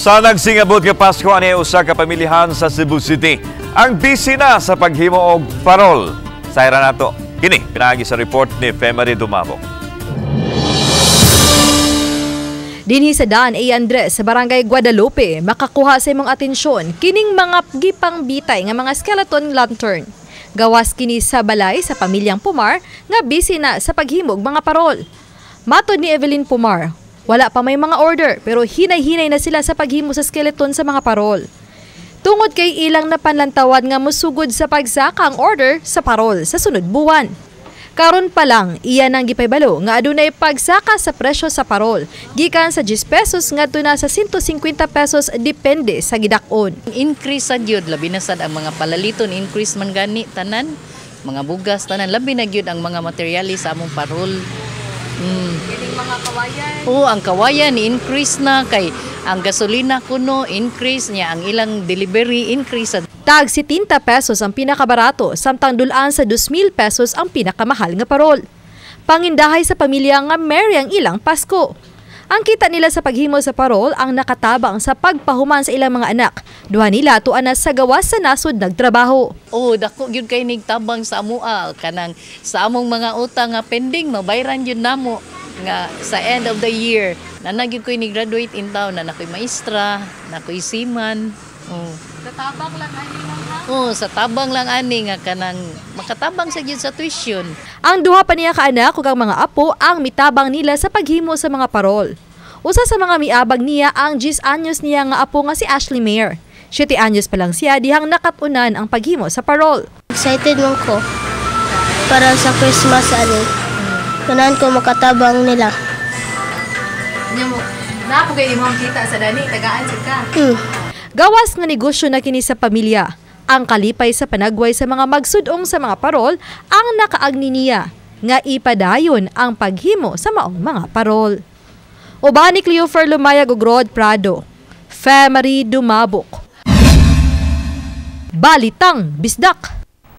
Sa nagsingabot nga Pasko, ani usa ka pamilyahan sa Cebu City ang busy na sa paghimo og parol. Sayra nato kini pinaagi sa report ni Femary Dumabok. Dinhi sa Daan A. Andres sa Barangay Guadalupe, makakuha sa imong atensyon kining mga gipangbitay nga mga skeleton lantern. Gawas kini sa balay sa pamilyang Pumar nga busy na sa paghimog mga parol. Matod ni Evelyn Pumar, wala pa may mga order pero hinay-hinay na sila sa paghimo sa skeleton sa mga parol. Tungod kay ilang napanlantawan nga mosugod sa pagsaka ang order sa parol sa sunod buwan. Karon pa lang, iya nang gipaybalo nga adunay pagsaka sa presyo sa parol gikan sa 10 pesos ngadto na sa 150 pesos depende sa gidak-on. Increase sa gyud, labi na sad ang mga palaliton, increase man gani tanan, mga bugas tanan, labi na gyud ang mga materyales sa among parol. Kining mga kawayan. Oo, ang kawayan increase na kay ang gasolina kuno increase niya, ang ilang delivery increase sa. Tag 70 pesos ang pinakabarato, samtang dulaan sa 2,000 pesos ang pinakamahal nga parol. Pangindahay sa pamilya nga merry ang ilang Pasko. Ang kita nila sa paghimo sa parol ang nakatabang sa pagpahuman sa ilang mga anak. Duha nila tuan na sa gawas sa nasod nagtrabaho. Oh, dako gyud kay nigtabang sa amoa, kanang sa among mga utang nga pending mabayran gyud namo nga sa end of the year. Nana gyud koy ni graduate in town, na nakoy maestra, nakoy seaman. Oh. Sa tabang lang ani ha. Oh, sa tabang lang ani nga kanang makatabang sa gyud sa tuition. Ang duha pa niya ka anak ug ang mga apo ang mitabang nila sa paghimo sa mga parol. Usa sa mga miabag niya ang 10 anyos niya nga apo nga si Ashley Mayer. 7 anyos pa lang siya dihang nakat-unan ang paghimo sa parol. Excited man ko para sa Christmas ani. Ganahan ko makatabang nila. Naa kay imong kita sa dani, tagaan sad ka. Hmm. Gawas nga negosyo na kini sa pamilya. Ang kalipay sa panagway sa mga magsudong sa mga parol ang nakaagni niya nga ipadayon ang paghimo sa maong mga parol. Uban ni Cleofer Lumayag ug Rod Prado. Femary Dumabok. Balitang Bisdak.